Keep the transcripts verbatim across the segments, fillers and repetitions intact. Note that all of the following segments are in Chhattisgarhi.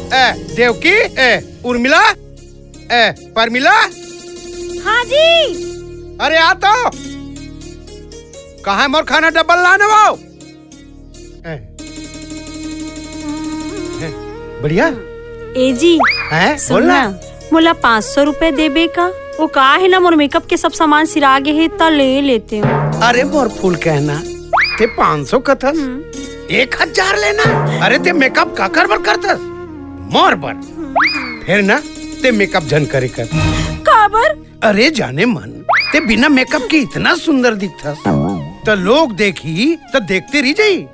ए, देवकी, ए, उर्मिला, ए, परमिला। हाँ जी। अरे आ तो। कहाँ है मोर खाना डब्बा लाने वो? ए। ए, बढ़िया। ए जी, हैं? सुन बोल ना। ना, मोला पाँच सौ रुपए देबे का? वो का है ना, मोर मेकअप के सब सामान सिरा गे हे, त ले लेते हो। अरे मोर फूल कहना, ते पाँच सौ कथस, हम्म। एक हजार लेना। अरे ते मेकअप काकर बर करथस? मोर बर। हम्म। फेर ना, ते मेकअप झन करे कर। काबर? अरे जाने मन, ते बिना मेकअप के इतना सुंदर दिखथस, त लोग देखही त देखते रही जाही।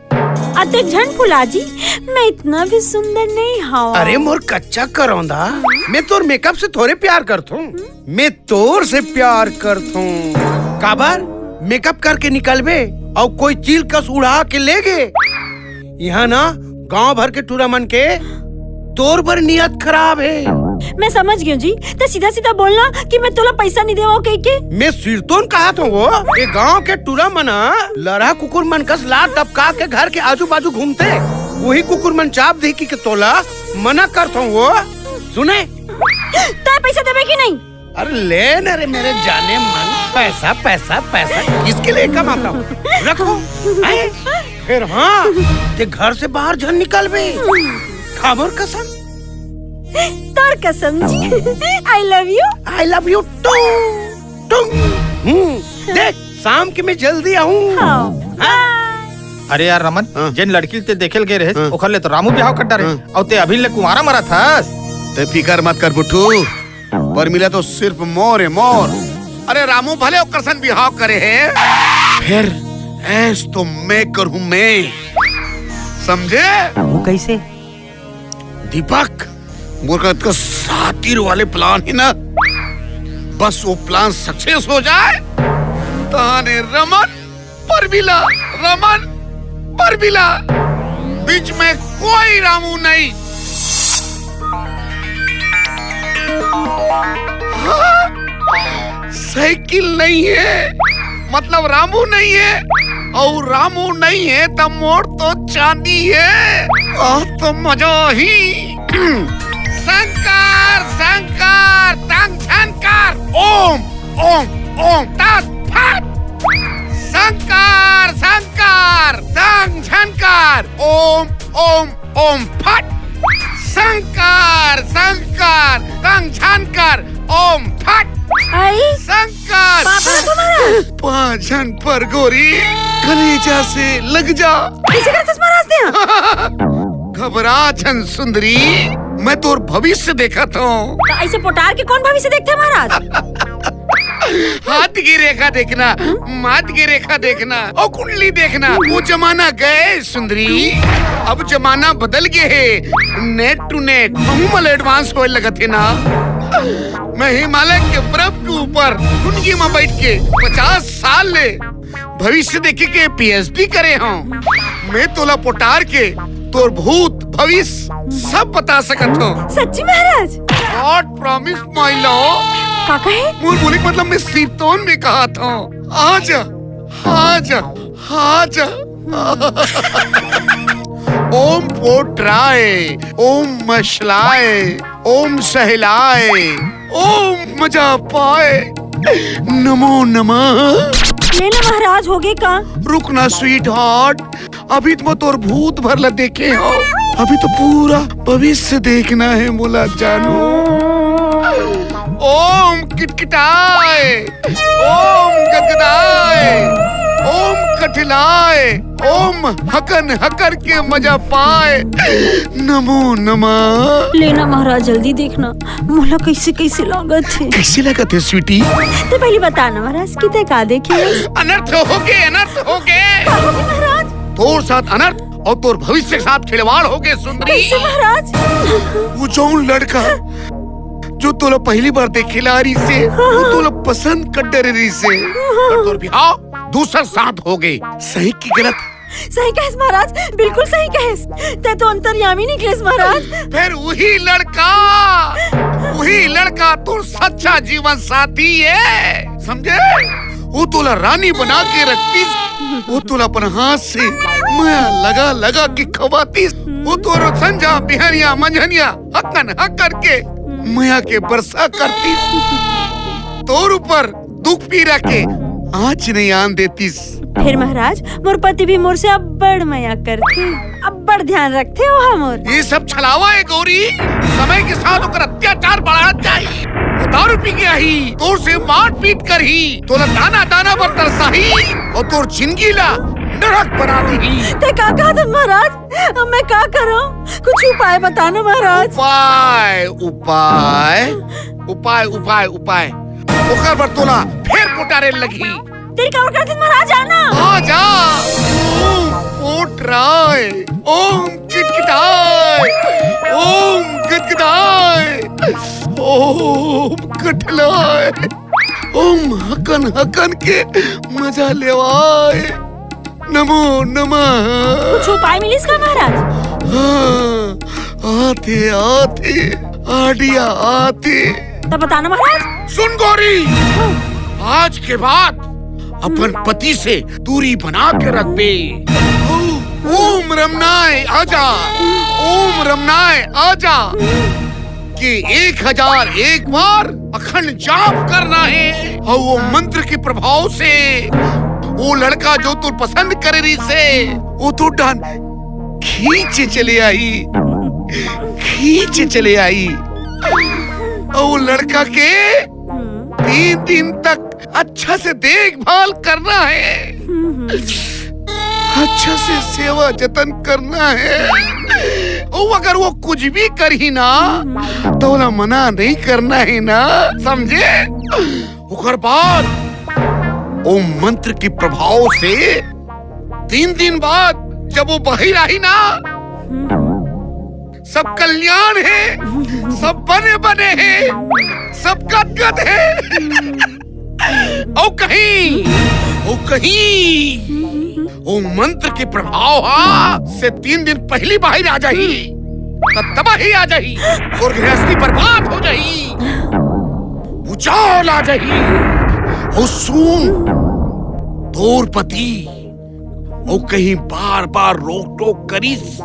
अतेक झन फुला जी, मैं इतना भी सुंदर नहीं हूँ। अरे मोर कच्चा करौंदा, मैं तोर मेकअप से थोरे प्यार करथूं, मैं तोर से प्यार करथूं। काबर मेकअप करके निकलबे अउ कोई चील कस उड़ा के ले गे? यहाँ ना गांव भर के टूरा मन के तोर बर नियत खराब हे। मैं समझ गई हूँ जी, ते सीधा सीधा बोलना कि मैं तोला पैसा नहीं देवा कह के। मैं सिरतोन कहा था वो, ये गांव के टूरा मन लरा कुकुर मन कस लात टपका के घर के आजू बाजू घूमते, वही कुकुर मन चाप दे कि के तोला मना करता हूँ वो। सुने? तय पैसा देबे कि नहीं? अरे ले ना रे मेरे जाने मन, पैसा, पैसा, पैसा किसके लिए कमाता हूँ? रखो। हैं? फिर हाँ, ते घर से बाहर झन निकलबे। खा मोर कसम। तोर कसम जी। I love you। I love you too। टुंग। हम्म, देख, शाम के मैं जल्दी आऊँ। हाँ। हाँ। अरे यार रमन, हाँ। जेन लड़की ते देखे ल गे रहे, हाँ। ओखर ले तो रामू बिहाव कर डारे, हाँ। अउ ते अभी ले कुंवारा मरत हस। ते फिकर मत कर बुट्टू, परमिला तो सिर्फ मोर हे, मोर। अरे रामू भले ओकर सन बिहाव करे हे, फिर ऐस तो मैं करूँ मैं, समझे? वो कैसे? दीपक, मोर का इतना सातिर वाले प्लान है ना, बस वो प्लान सक्सेस हो जाए, ताने रमन परमिला, रमन परमिला, बीच में कोई रामू नहीं। हाँ? साइकिल नहीं है, मतलब रामू नहीं है, अउ रामू नहीं है त मोर तो चांदी है। आ तो मजा ही। शंकर, शंकर, तंग शंकर, ओम, ओम, ओम, तत् फट। शंकर, शंकर, तंग शंकर, ओम, ओम, ओम फट। शंकर, शंकर, तंग शंकर, ओम फट। आई? शंकर। पापा तुम्हारा? पाँच झन पर गोरी, कलेजा से लग जा। कैसे करते महाराज ते? घबरा झन सुंदरी, मैं तोर भविष्य देखत हूँ। तो ऐसे पोटार के कौन भविष्य देखते महाराज? हाथ की रेखा देखना, माथ की रेखा देखना, और कुंडली देखना। वो जमाना गए सुंदरी, अब जमाना बदल गए है। नेट टू नेट, हमू मल एडवांस होए लगत है ना। मैं हिमालय के बर्फ के ऊपर कुंडली में बैठ के पचास साल ले भविष्य देखे के पीएचडी करे हूँ। मैं तोला पोटार के तोर भूत भविष्य सब बता सकत हूँ। सच्ची महाराज? God promise my love। का कहे? मोर बोले के मतलब मैं सिरतोन में कहा था। आजा, आजा, आजा। ओम पोटराय, ओम मशलाय, ओम सहलाय, ओम मजा पाए, नमो नमः। ले ना महाराज, होगे का? रुक ना स्वीटहार्ट, अभी तो मैं तोर भूत भर ला देखे हो, अभी तो पूरा भविष्य देखना है मोला जानू। ओम किटकिटाय, ओम गदगदाय, ओम कठिलाय, ओम हकन हकर के मजा पाए। नमो नमः। ले ना महाराज, जल्दी देखना, मोला कैसे कैसे लागत है। कैसे लागत है स्वीटी? ते पहले बता ना महाराज कि ते का देखे? अनर्थ हो गे, अनर्थ हो गे। का हो गे महाराज? तोर साथ अनर्थ और तोर भविष्य के साथ खिलवाड़ हो गे सुंदरी। कैसे महाराज? वो जौन लड़का जो तोला पहली बार देखे ला रहिसे, वो तोला पसंद कर डरे रहिसे। पर तोर बिहाव दूसर साथ हो गे। सही कि गलत? सही कहेस महाराज, बिल्कुल सही कहेस। ते तो अंतर्यामी निकलेस महाराज। फिर वही लड़का, वही लड़का तोर सच्चा जीवन साथी है, समझे? वो तोला रानी बना के रखतीस, वो तोला अपन हाथ से मया लगा लगा के खवातिस। वो तोर संझा बिहनिया मंझनिया हकन हकन के मया के बरसा करतिस। तोर ऊपर दुख पीरा के आँच नहीं आन देतिस। फेर महाराज, मोर पति भी मोर से अब्बड़ मया करथे, अब्बड़ ध्यान रखथे ओहा मोर। ये सब छलावा हे गौरी, समय के साथ ओकर अत्याचार बढ़त जाही। वो दारू पी के आही, तोर से मारपीट करही, तोला दाना दाना बर तरसाही अउ तोर जिंदगी ला नरक बना दिही। ते का कहत हस महाराज? अब मैं का करूं? कुछ उपाय बता ना महाराज। उपाय, उपाय, उपाय, उपाय, उपाय। ओकर बर तोला फेर पोटारे लगही। तेरी काबर करत हस महाराज, आना। आ जा। ओम पोटराय, ओम किटकिटाय, ओम गदगदाय, ओम कठलाय, ओम हकन हकन के मजा लेवाय। नमो नमः। कुछ उपाय मिलिस का महाराज? हाँ, आथे, आथे, आडिया आथे। तब बताना महाराज। सुन गौरी, हाँ। आज के बाद अपन पति से दूरी बना के रखबे। ओम रमनाय आजा, ओम रमनाय आजा। के एक हजार एक बार अखंड जाप करना हे। अउ वो मंत्र के प्रभाव से वो लड़का जो तू पसंद करे रहिसे, वो तो डान खींचे चले आही, खींचे चले आही। अउ वो लड़का के तीन दिन तक अच्छा से देखभाल करना हे, अच्छा से सेवा जतन करना हे। अउ अगर वो कुछ भी करही ना, त ओला मना नहीं करना हे ना, समझे? ओकर बाद ओ मंत्र के प्रभाव से तीन दिन बाद जब वो बाहिर आही ना, सब कल्याण हे, सब बने बने हे, सब गदगद हे। अउ कहीं, अउ कहीं, ओ मंत्र के प्रभाव हा से तीन दिन पहिली बाहिर आ जाही, त तबाही आ जाही, अउ गृहस्थी बर्बाद हो जाही, भूचाल आ जाही। अउ सुन, तोर पति अउ कहीं बार बार रोक टोक करिस,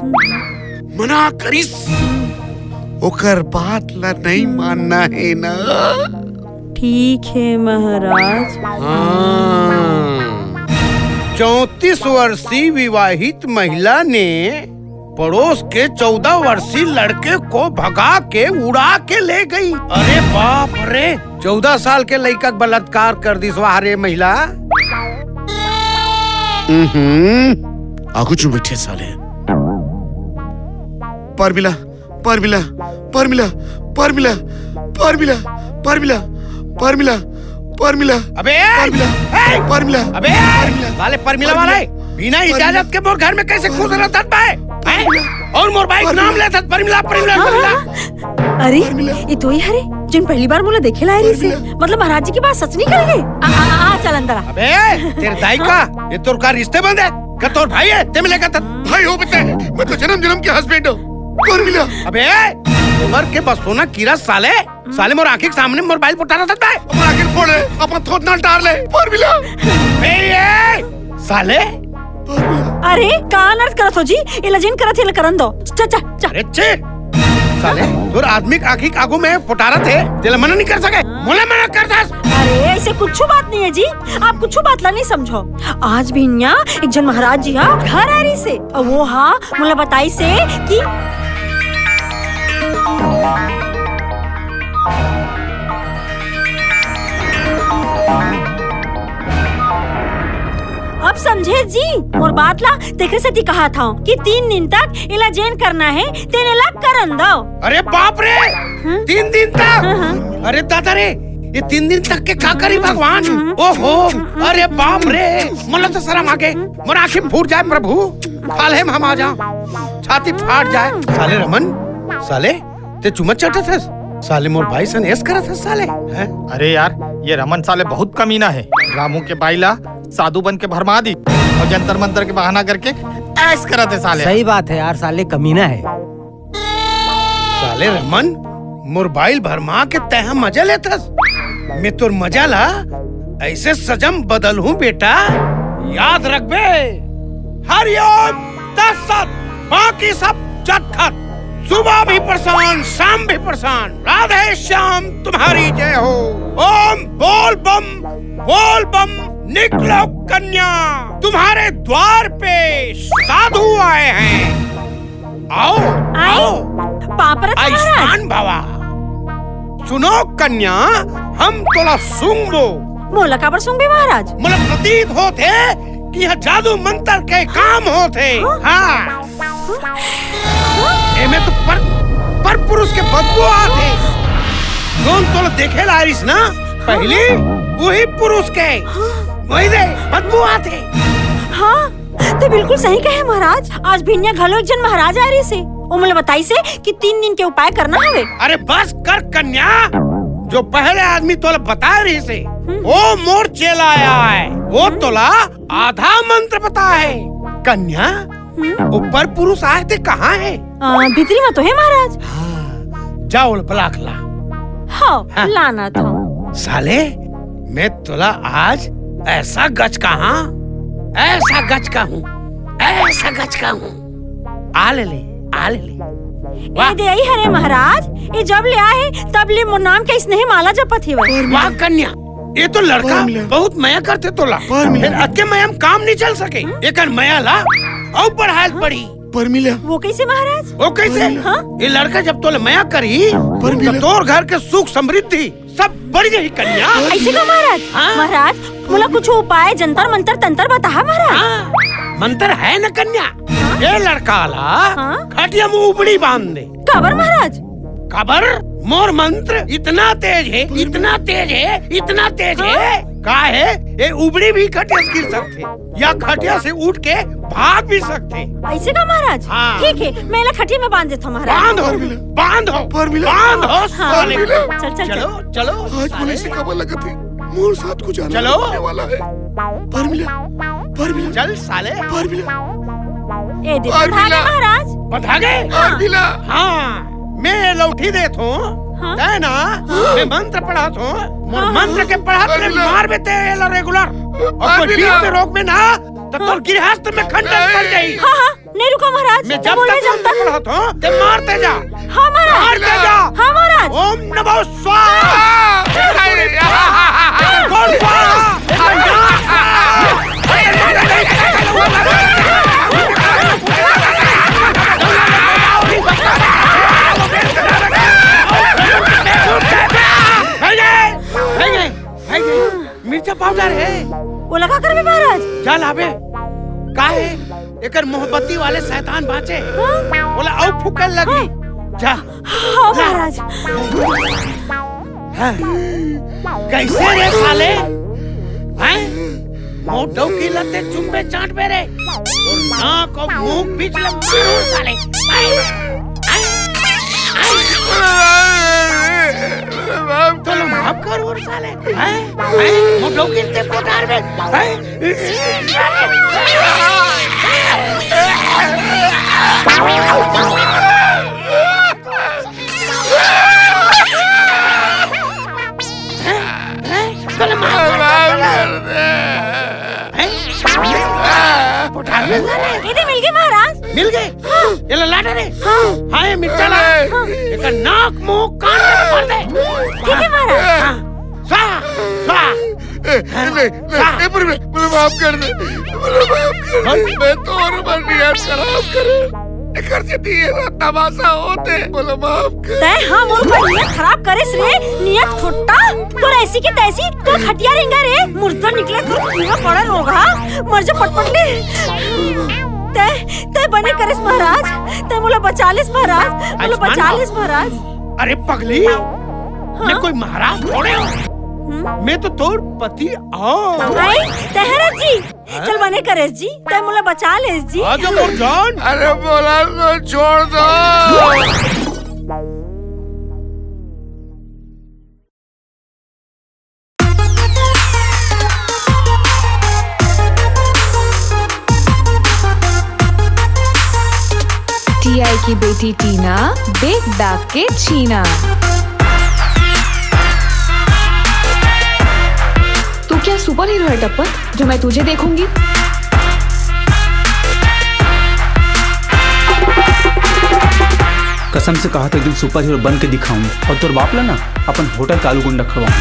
मना करिस, ओकर बात ला नहीं मानना हे ना। ठीक हे महाराज। हाँ। चौंतीस वर्षीय विवाहित महिला ने पड़ोस के चौदह वर्षीय लड़के को भगा के उड़ा के ले गई। अरे बाप रे, चौदह साल के लइका के बलात्कार कर दिस, वाह रे महिला। हम्म, आगू चुन बैठे साले। परमिला, परमिला, परमिला, परमिला, परमिला, परमिला, परमिला, परमिला, अबे! परमिला, ए! परमिला, अबे! परमिला, साले परमिला वाला है। बिना इजाजत के मोर घर में कैसे घुस रहत बे? हैं? परमिला। अउ मोर बाइक नाम लेथस परमिला, परमिला, हाँ, परमिला। हाँ। अरे, परमिला। ये तो ही हरे, जोन पहली बार मोला देखे ला आए रहिसे। परमिला। मतलब महाराज जी के बात सच निकल गे। आ, आ, आ, आ, चल अंदर आ। अबे, तेरे दाई का, ये तोर का रिश्ते बंद है? का तोर भाई है? ते मिले का तब? भाई हो बेटे, मैं तो जन्म जन्म के husband हूँ। परमिला। अबे, उमर के बसोना कीरा साले, साले मोर आँखी के सामने मोर बाइल पोटारत बे। अपन आँखी फोड़ ले, अपन थोथना टार ले, परमिला। ए, ए, साले। अरे, का अनर्थ करत हो जी? एला जेन करत हे, एला करन दो। चा, चा, चा। अरे, छी। साले, तोर आदमी के आँखी के आगू में पोटारत हे, तेला मना नहीं कर सके। मोला मना कर दस। अरे, ऐसे कुछ बात नहीं है जी। आप कुछ बात ला नहीं समझो। आज भी इहाँ एक झन महाराज जी हा घर आए रहिसे। अउ वो हा मोला बताइसे कि अब समझे जी मोर बात ला, तेखरे सेती कहत हंव कि तीन दिन तक एला जेन करना हे, तेन एला करन दव। अरे बाप रे, हम्म? तीन दिन तक? हाँ, हाँ। अरे दादा रे, ये तीन दिन तक के का करी भगवान? हम्म। ओहो, अरे बाप रे, मोला तो शरम आ गे। मोर आँखी फूट जाए प्रभु, हाल हे में हम आ जाओ, छाती फाट जाए। साले रमन, साले, ते चुम्मा चाटत हस? साले मोर भाई सन ऐस करत हस साले, हैं? अरे यार, ये रमन साले बहुत कमीना हे। रामू के बाई ला साधु बन के भरमा दिस अउ जंतर मंतर के बहाना करके ऐस करत हे साले। सही बात हे यार, साले कमीना हे। साले रमन, मोर बाई ल भरमा के तैं ह मजा लेथस। मैं तोर मजा ला ऐसे सजम बदलहूं बेटा। याद रखबे, हरिओम तत्सत, बाकी सब जतखत। सुबह भी परेशान, शाम भी परेशान। राधे श्याम तुम्हारी जय हो। ओम बोल बम, बोल बम। निकलो कन्या, तुम्हारे द्वार पे साधु आए हैं। आओ, आए? आओ। पाँव परत हँव महाराज। आयुष्मान भवा। सुनो कन्या, हम तोला सूंघबो। मोला काबर सूंघबे महाराज? मोला प्रतीत होथे कि यह जादू मंत्र के काम होथे। हाँ? हाँ। हाँ? एमे तो पर, पर पुरुष के बदबू आथे। जोन तोला देखे ला आरिस ना पहली, वही पुरुष के, हाँ। वही दे बदबू आथे। हाँ, ते बिल्कुल सही कहे महाराज। आज भिनिया घलो एक झन महाराज आए रहिस हे। ओ मोला बताइस हे कि तीन दिन के उपाय करना हवे। अरे बस कर कन्या, जो पहले आदमी तोला बताए रहिस हे, हम्म। ओ मोर चेला आय, ओ हम्म। तोला आधा मंत्र बताए हे। कन्या, हम्म। ओ पर पुरुष आय ते कहाँ हे? आ, भीतरी में तो हे महाराज। हाँ, जा ओला बला के ला। हाँ, हाँ। लानत हँव। साले, मैं तोला आज ऐसा गचकाहूँ, ऐसा गचकाहूँ, ऐसा गचकाहूँ। आ ले ले, आ ले ले। वाह। ए दे आई हरे महाराज, ए जब ले आए हे, तब ले मोर नाम के स्नेही माला जपत हे। वाह कन्या, ए तो लड़का बहुत मया करथे तोला। फेर अतके मया म काम नइ चल सके। एकर मया ला अउ बढ़ाए ल पड़ही। परमिला। वो कइसे महाराज? वो कइसे? हाँ? ए लड़का जब तोला मया करही, त तोर घर के सुख समृद्धि सब बढ़ जाही कन्या। अइसे का महाराज? हाँ। महाराज, मोला कुछ उपाय, जंतर मंतर तंतर बताहा महाराज। हाँ, मंतर हे न कन्या। हाँ? ए लड़का ला हाँ? खटिया म उबड़ी बांध दे। काबर महाराज? काबर? मोर मंत्र इतना तेज हे, इतना तेज हे, इतना तेज हे। हाँ? का हे? ए उबड़ी भी खटिया से गिर सकथे। या खटिया से उठ के भाग भी सकथे। अइसे का महाराज? हाँ। ठीक हे, मैं एला खटिया म बांध देथँव महाराज। बांध हो, बांध हो, परमिला। बांध हो, हाँ। साले। चल, चल, चलो, चल। चलो, आज साले। पुलिस से खबर लगत हे, मोर साथ कुछ आना चलो। होने वाला हे। परमिला, परमिला। चल साले। परमिला। ए दे, परमिला। बंधा गे महाराज। बंधा गे? हाँ। परमिला। हाँ, मैं लौठी देथँव। हाँ। तैं ना, हाँ। मैं मंत्र पढ़ाथँव। मोर हाँ, हाँ। मंत्र के पढ़ा तें परमिला। मारबे ते एला regular। अउ कोई परमिला। बीच में रोकबे ना, त तोर हाँ। गृहस्थ में खंडन पड़ जाही। हाँ, हाँ, नइ रुकँव महाराज। मैं जब तक मंत्र पढ़ाथँव, तें मारते जा। हाँ महाराज। मारते जा। हाँ महाराज। ओम नमो स्वाहा। अरे, अरे, अरे, अरे, अरे, अरे, अरे, हे गे, हे गे, हे गे, मिर्चा पाउडर हे। ओला का करबे महाराज? जा लाबे। का हे? एकर मोहब्बती वाले शैतान बाँचे। हाँ? ओला अउ फूँके लगही। हाँ। जा। हाँ, ला। महाराज। हाँ। कइसे रे साले? हैं? मोर डौकी ल तें चुमबे चाटबे रे। तोर नाक अउ मुँह बीच ले मारहूँ साले। हैं? हैं? हैं? तोला माफ करहूँ साले। हैं? हैं? मोर डौकी ल तें पोटार में। हैं? हैं? हैं? तोला माफ कर दे। हैं? पोटार में साले। ए दे मिल गे महाराज। मिल गे? हाँ। एला लाना रे। हाँ। हाँ, ए मिर्चा ला। हाँ। एकर नाक, मुँह, कान में भर दे। ठीक हे महाराज। हाँ। स्वाहा, स्वाहा। ए, ए, नहीं, नहीं, ए, पर मैं, मुझे माफ कर दे। मुझे माफ कर दे। हाँ? मैं तोर ऊपर नियत खराब करे। एकर से दिए ना तमाशा होथे। मुझे माफ कर। तैं हाँ मोर ऊपर नियत खराब करेस रे, नियत खोट्टा। तोर ऐसी की तैसी, तोर खटिया रेंगा रे, मुर्दा निकला तोर पूरा पड़ा रोगहा, मर जा पटपट ले। तैं, तैं बने करेस महाराज, तैं मोला बचा लेस महाराज, मोला आयुष्मान बचा बाबू। लेस महाराज। अरे पगली, हाँ? मैं कोई महाराज थोड़े हूँ। हम्म? मैं तो तोर पति हूँ। आई, तैं हरस जी। हाँ? चल बने करेस जी, तैं मोला बचा लेस जी। आजा मोर जान। अरे बोला तो छोड़ दो। टीआई की बेटी टीना, देख दाग के छीना। तू क्या सुपर हीरो है टप्पन, जो मैं तुझे देखूंगी? कसम से कहा था, एक दिन सुपर हीरो बन के दिखाऊं और तोर बाप ला ना अपन होटल के आलू गुंडा खवाऊं।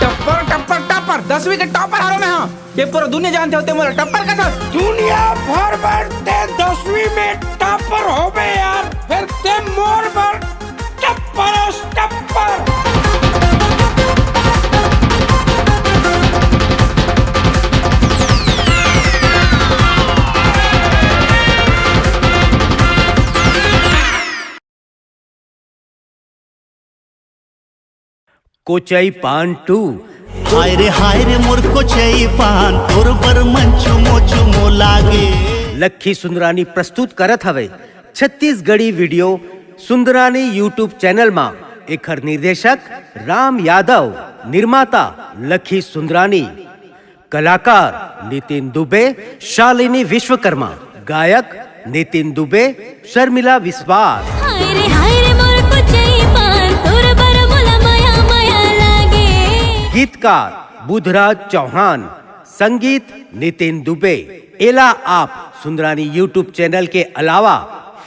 टप्पर, टप्पर, टप्पर, दसवीं के टॉपर हरो मैं, हाँ। ये पूरा दुनिया जानते होते मोला टप्पर का था। दुनिया भर बर ते दसवीं में टॉपर होबे यार, फिर ते मोर बर टप्पर अस टप्पर। कोचई पान टू। हाय रे हाय रे मोर कोचई पान, तोर बर मन चुमो चुमो लागे। लखी सुंदरानी प्रस्तुत करत हवे Chhattisgarhi video Sundarani YouTube channel मा। एखर निर्देशक राम यादव, निर्माता लखी सुंदरानी। कलाकार नितिन दुबे, शालिनी विश्वकर्मा। गायक नितिन दुबे, शर्मिला विश्वास। हाय रे हाय रे मोर कोचई पान, तोर बर मोला मया मया लागे। गीतकार बुधराज चौहान, संगीत नितिन दुबे। एला आप सुंदरानी YouTube चैनल के अलावा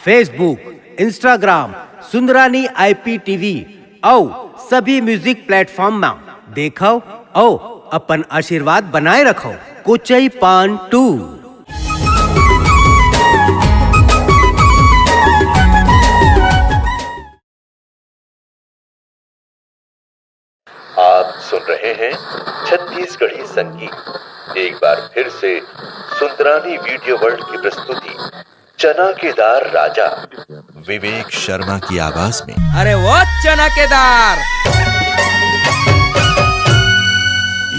Facebook, Instagram, सुंदरानी IPTV अउ सभी म्यूजिक प्लेटफॉर्म मा देखव अउ अपन आशीर्वाद बनाए रखव। कोचई पान टू। आप सुन रहे हैं छत्तीसगढ़ी संगीत। एक बार फिर से सुंदरानी वीडियो वर्ल्ड की प्रस्तुति चना के दार राजा, विवेक शर्मा की आवाज में। अरे वो चना के दार।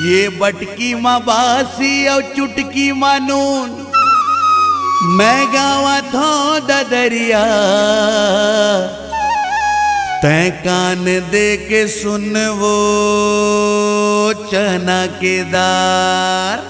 ये बटकी मा बासी अउ चुटकी मा नून, मैं गावत हूँ ददरिया, तैं कान दे के सुन वो चना के दार।